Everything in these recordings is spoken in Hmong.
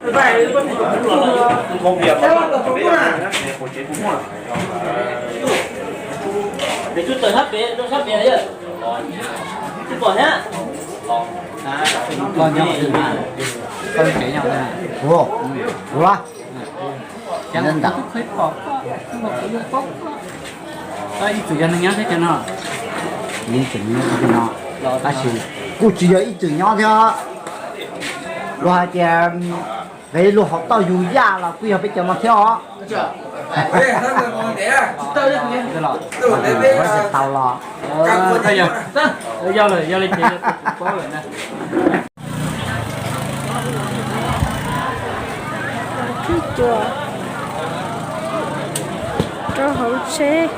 Peb tug tawm sab pem, rau sab pem yog tsis pom thiab. Koj nyob twg na? Koj lub tsev nyob twg na? Kuv, kuv los. Ntawm ib txwm yog neeg nyob thiab cov no, ib txwm nyob thiab cov no, tab sis kuj tsis yog ib txwm nyob thiab. Luag hais tias peb luag hauv tauj yug yaj los kuj yog peb cov no thiab os. Tau los, yog lawm, yog li ces yog tus paub lawm na. Cua rau hauv tsheb.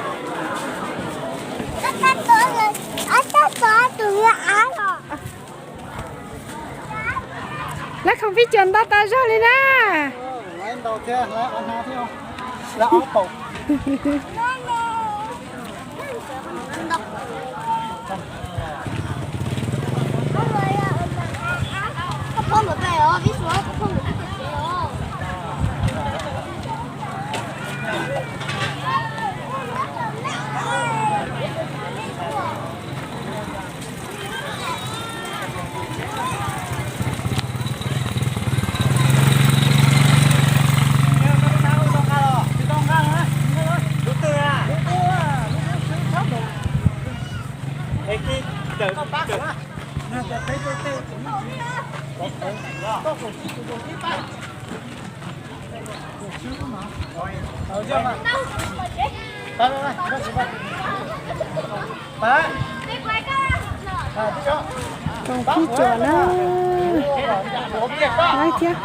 Lab khoom pib cuam nto tas zog li na. Khoom pib cuam na. Laib thiab.